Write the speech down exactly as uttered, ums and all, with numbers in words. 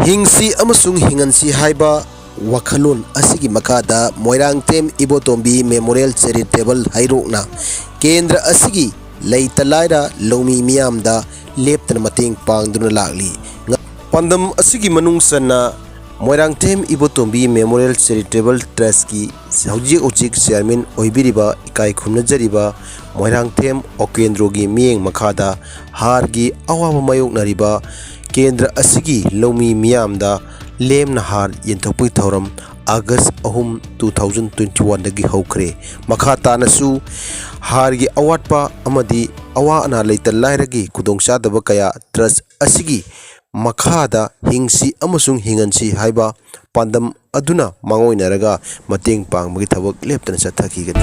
ꯍꯤꯡꯁꯤ ꯑꯃꯁꯨꯡ ꯍꯤꯡꯍꯟꯁꯤ ꯍꯥꯏꯕ ꯋꯥꯈꯜꯂꯣꯟ ꯑꯁꯤꯒꯤ ꯃꯈꯥꯗ ꯃꯣꯏꯔꯥꯡꯊꯦꯝ ꯏꯕꯣꯇꯣꯝꯕꯤ ꯃꯦꯃꯣꯔꯤꯌꯦꯜ ꯆꯦꯔꯤꯇꯦꯕꯜ ꯍꯩꯔꯣꯛꯅ ꯀꯦꯟꯗ꯭ꯔ ꯑꯁꯤꯒꯤ ꯂꯩꯇ ꯂꯥꯏꯔ ꯂꯧꯃꯤ ꯃꯤꯌꯥꯝꯗ ꯂꯦꯞꯇꯅ ꯃꯇꯦꯡ ꯄꯥꯡꯗꯨꯅ ꯂꯥꯛꯂꯤ꯫ ꯄꯥꯟꯗꯝ ꯑꯁꯤꯒꯤ ꯃꯅꯨꯡ ꯆꯟꯅ ꯃꯣꯏꯔꯥꯡꯊꯦꯝ ꯏꯕꯣꯇꯣꯝꯕꯤ ꯃꯦꯃꯣꯔꯤꯌꯦꯜ ꯆꯦꯔꯤꯇꯦꯕꯜ ꯇ꯭ꯔꯁꯀꯤ ꯍꯧꯖꯤꯛ ꯍꯧꯖꯤꯛ ꯆꯤꯌꯥꯔꯃꯦꯟ ꯑꯣꯏꯕꯤꯔꯤꯕ ꯏꯀꯥꯏ ꯈꯨꯝꯅꯖꯔꯤꯕ ꯃꯣꯏꯔꯥꯡꯊꯦꯝ ꯑꯣꯀꯦꯟꯗ꯭ꯔꯣꯒꯤ ꯃꯤꯠꯌꯦꯡ ꯃꯈꯥꯗ ꯍꯥꯔꯒꯤ ꯑꯋꯥꯕ ꯃꯥꯌꯣꯛꯅꯔꯤꯕ ꯀꯦꯟꯗ꯭ꯔ ꯑꯁꯤꯒꯤ ꯂꯧꯃꯤ ꯃꯤꯌꯥꯝꯗ ꯂꯦꯝꯅ ꯍꯥꯔ ꯌꯦꯟꯊꯣꯛꯄꯒꯤ ꯊꯧꯔꯝ ꯑꯥꯒꯁ ꯑꯍꯨꯝ, two thousand twenty one ꯗꯒꯤ ꯍꯧꯈ꯭ꯔꯦ꯫ ꯃꯈꯥ ꯇꯥꯅꯁꯨ ꯍꯥꯔꯒꯤ ꯑꯋꯥꯠꯄ ꯑꯃꯗꯤ ꯑꯋꯥ ꯑꯅꯥ ꯂꯩꯇ ꯂꯥꯏꯔꯒꯤ ꯈꯨꯗꯣꯡꯆꯥꯗꯕ ꯀꯌꯥ ꯇ꯭ꯔꯁ ꯑꯁꯤꯒꯤ ꯃꯈꯥꯗ ꯍꯤꯡꯁꯤ ꯑꯃꯁꯨꯡ ꯍꯤꯡꯍꯟꯁꯤ ꯍꯥꯏꯕ ꯄꯥꯟꯗꯝ ꯑꯗꯨꯅ ꯃꯥꯡꯑꯣꯏꯅꯔꯒ ꯃꯇꯦꯡ ꯄꯥꯡꯕꯒꯤ ꯊꯕꯛ ꯂꯦꯞꯇꯅ ꯆꯠꯊꯈꯤꯒꯅꯤ꯫